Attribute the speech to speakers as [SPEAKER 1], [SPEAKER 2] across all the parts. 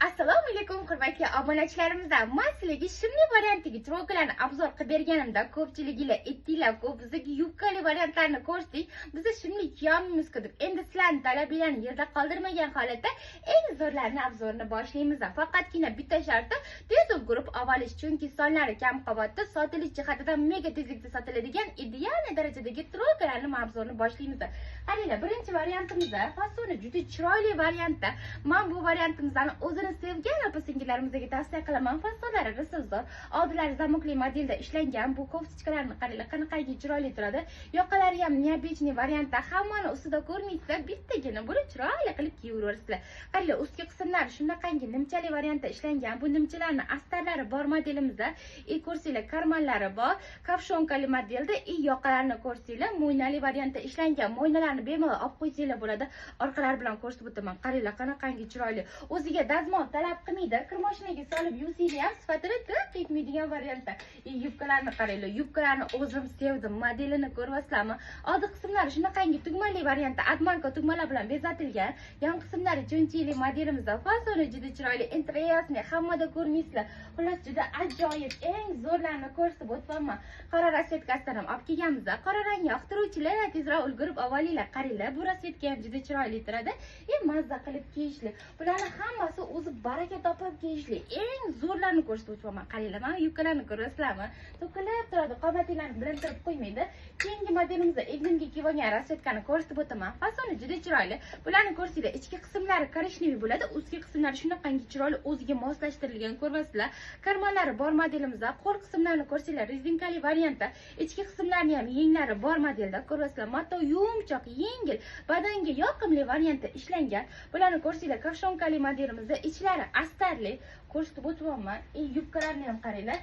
[SPEAKER 1] Assalomu alaykum, hurmatli obunachilarimizdan. Man sizlarga shimli variantdagi тройка larni обзор qilib berganimda ko'pchiliginglar aytdinglar, ko'p bizga yubkali variantlarni ko'rsating, biz shimli kiyolmaymiz deb. Endi sizlarni talabinglarni yerda qoldirmagan holatda eng zo'rlarini обзор ini boshlaymiz. Faqatgina bitta sharti: tez ulgurib olish, chunki sonlari kam qolyapti. Sotilish jihatidan mega tezlikda sotiladigan идеальный darajadagi тройка larni обзор ini boshlaymiz. Qaranglar, birinchi variantimizda fasoni juda chiroyli variantda. Man bu variantimizni o'zini sevgan opa singillarimizga tavsiya qilaman. Fasonlari rosa zo'r. Oldilari замок li modelda ishlangan. Bu кофточка larni qaranglar, qanaqangi chiroyli turadi. Yoqalari ham необычный variantda. Hammani ustida ko'rmaysizlar, bittagina buni chiroyli qilib kiyaverasizlar. Qaranglar, ustki qismlari shunaqangi nimchali variantda ishlangan. Bu nimchalarni astarlari bor modelimizda. И ko'rsanglar, карман lari bor. Капюшонка li modelda и yoqalarini ko'rsanglar, mo'ynali variantda ishlangan. Mo'ynalarni bemalol olib qo'ysanglar bo'ladi. Orqalari bilan ko'rsatib o'taman. Qaranglar, qanaqangi chiroyli. O'ziga dazmol talab qilmaydi. Kir mashinaga solib yuvsanglar ham sifatini tiq etmaydigan variantda. И yubkalarni qaranglar. Yubkalarni o'zim sevdim. Modelini ko'ryapsizlarmi? Oldi qismlari shunaqangi tugmali variantda, обманка tugmalar bilan bezatilgan. Yon qismlari cho'nchili modelimizda. Fasoni juda chiroyli, интересный, hammada ko'rmaysizlar. Xullas, juda ajoyib, eng zo'rlarini ko'rsatib o'tyapman. Qora расцветка sidan ham olib kelganmiz. Qora rang yoqtiruvchilar tezroq ulgurib olinglar. Qaranglar, bu расцветка ham juda chiroyli turadi. И mazza qilib kiyishli. Bularni hammasi o'zi baraka topib kiyishli. Eng zo'rlarini ko'rsatib o'tyapman. Qaranglar, mana yubkalarni ko'rasizlarmi? To'kilib turadi, qomatinglarni bilintirib qo'ymaydi. Keyingi modelimizda egnimga kiyib olgan расцветка ni ko'rsatib o'taman. Fasoni juda chiroyli. Bularni ko'rsanglar, ichki qismlari коричневый bo'ladi, ustki qismlari shunaqangi chiroyli o'ziga moslashtirilgan, ko'ryapsizlar. Карман lari bor modelimizda, qo'l qismlarini ko'rsanglar, rezinkali variantda, ichki qismlarini ham yenglari bor modelda, ko'ryapsizlar. Mato yumshoq, yengil, badanga yoqimli variantda ishlangan. Bularni ko'rsanglar, капюшонка li modelimizda, ichlari astarli, ko'rsatib o'tyapman. И yubkalarni ham qaranglar.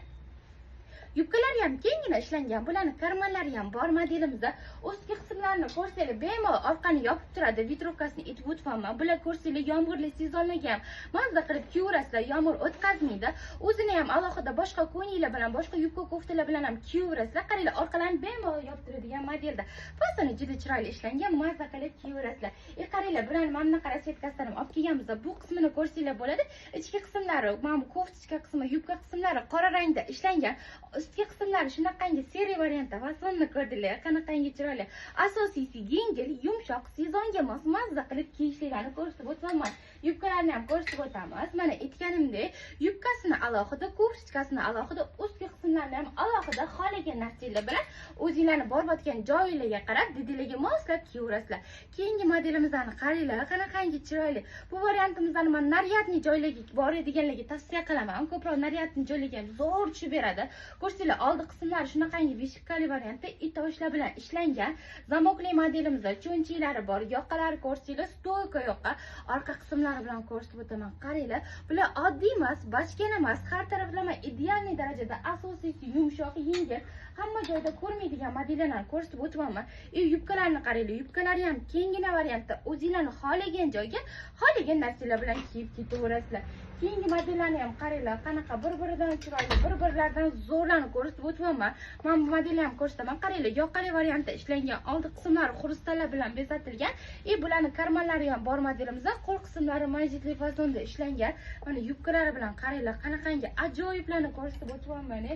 [SPEAKER 1] Yubkalari ham kenggina ishlangan. Bularni карман lari ham bor modelimizda. Ustki qismlarini ko'rsanglar, bemalol orqani yopib turadi. Ветровка sini aytib o'tyapman. Bular ko'rsanglar, yomg'irli sezonlarga ham mazza qilib kiyaverasizlar, yomg'ir o'tkazmaydi. O'zini ham alohida boshqa ko'ylaklar bilan, boshqa yubka koftalar bilan ham kiyaverasizlar. Qaranglar, orqalarini bemalol yopib turadigan modelda. Fasoni juda chiroyli ishlangan, mazza qilib kiyaverasizlar. E qaranglar, bularni mana bunaqa расцветка sidan ham olib kelganmiz. Bu qismini ko'rsanglar bo'ladi. Ichki qismlari, mana bu кофточка qismi, yubka qismlari qora rangda ishlangan. Ustki qismlari shunaqangi серый variantda. Fasonni ko'rdinglar, qanaqangi chiroyli. Asosiysi yengil, yumshoq, sezonga mos, mazza qilib kiyishliklarni ko'rsatib o'tyapman. Yubkalarni ham ko'rsatib o'tamiz. Mana aytganimdek, yubkasini alohida, кофточка sini alohida, ustki qismlarini ham alohida xohlagan narsalar bilan o'zinglarni borayotgan joyinglarga qarab, didinglarga moslab kiyaverasizlar. Keyingi modelimizni qaranglar, qanaqangi chiroyli. Bu variantimizni man нарядный joylarga boradiganlarga tavsiya qilaman. Ko'proq нарядный joylarga ham zo'r tushib beradi. Ko'rsanglar, oldi qismlari shunaqangi вышивка li variantda, itoshlar bilan ishlangan. Замок li modelimizda cho'nchiklari bor, yoqalari ko'rsanglar, стойка yoqa. Orqa qismlari bilan ko'rsatib o'taman. Qaranglar, bular oddiy emas, bachkana emas, har taraflama идеальный darajada, asosiysi yumshoq, yengil, hamma joyda ko'rmaydigan modellarni ko'rsatib o'tyapman. И yubkalarni qaranglar, yubkalari ham kenggina variantda, o'zinglarni xohlagan joyga, xohlagan narsalar bilan kiyib ketaverasizlar. Keyingi modellarni ham qaranglar, qanaqa bir-biridan chiroyli, bir-birlaridan zo'rlarni ko'rsatib o'tyapman. Men bu modelni ham ko'rsataman. Qaranglar, yoqali variantda ishlangan, oldi qismlari xrustallar bilan bezatilgan. И bularni карман lari ham bor modelimizda, qo'l qismlari manjetli fasonda ishlangan. Mana yubkalari bilan qaranglar, qanaqangi ajoyiblarni ko'rsatib o'tyapman.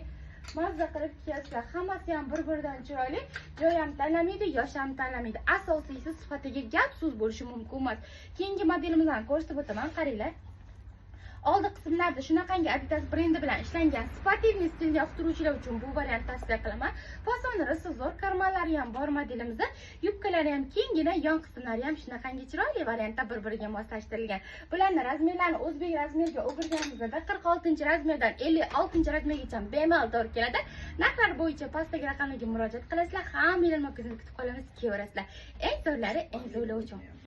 [SPEAKER 1] Mazza qilib kiyasizlar. Hammasi ham bir-biridan chiroyli. Joy ham tanlamaydi, yosh ham tanlamaydi. Asosiysi sifatiga gap so'z bo'lishi mumkin emas. Keyingi modelimizni ko'rsatib o'taman, qaranglar. Oldi qismlarda shunaqangi Adidas brendi bilan ishlangan спортивный stilni yoqtiruvchilar uchun bu variant tavsiya qilaman. Fasoni rosa zo'r, карман lari ham bor modelimizda, yubkalari ham kenggina, yon qismlari ham shunaqangi chiroyli variantda bir-biriga moslashtirilgan. Bularni размер larini o'zbek размер ga o'girganimizda 46-размер dan 56-размер gacha bemalol to'g'ri keladi. Narxlar bo'yicha pastdagi raqamlarga murojaat qilasizlar. Hammanglarni kutib qolamiz, kelaverasizlar. Eng zo'rlari eng zo'rlar uchun.